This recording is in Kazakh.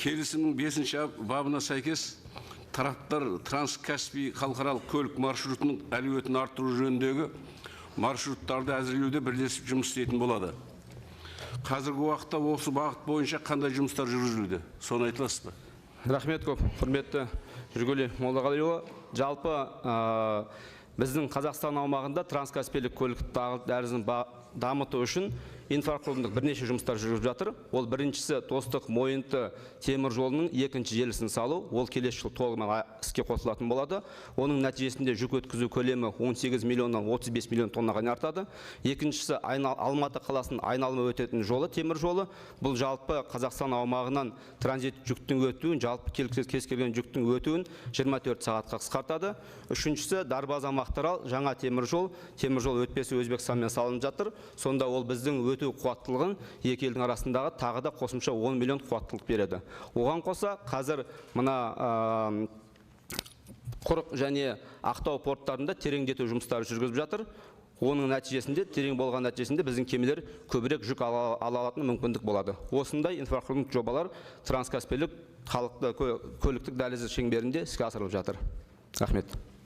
Келісімнің бесінші бабына сәйкес тараптар Транскаспий халықаралық көлік маршрутының әлеуетін арттыру жөніндегі маршруттарды әзірлеуде бірлесіп жұмыс істейтін болады. Қазіргі уақытта осы бағыт бойынша қандай жұмыстар жүргізілуде? Соны айта аласыз ба? Рахмет көп, құрметті Жүргели Молдағалиұлы. Жалпы біздің Қазақстан аумағында транскаспийлік көлік дәлізін дамыту үшін инфрақұрылымдық бірнеше жұмыстар жүргізіп жатыр. Ол біріншісі Достық Мойынты темір жолының екінші желісін салу, ол келесі жылы толығымен іске қосылатын болады. Оның нәтижесінде жүк өткізу көлемі 18 миллионнан 35 миллион тоннаға дейін артады. Екіншісі Алматы қаласының айналма өтетін жолы, темір жолы. Бұл жалпы Қазақстан аумағынан транзит жүктің өтуін, жалпы кез келген жүктің өтуін 24 сағатқа қысқартады. Үшіншісі Дарбаза Мақтарал жаңа темір жол, темір жол өтпесі Өзбекстанмен салынып жатыр. Сонда ол біздің өту қуаттылығын екі елдің арасындағы тағы да қосымша 10 миллион қуаттылық береді. Оған қоса қазір мына Құрық және Ақтау порттарында тереңдету жұмыстары жүргізіп жатыр. Оның нәтижесінде, терең болған нәтижесінде біздің кемелер көбірек жүк ала алатын мүмкіндік болады. Осындай инфрақұрылымдық жобалар транскаспийлік халықты көліктік дәлізі шеңберінде іске асырылып жатыр. Рахмет.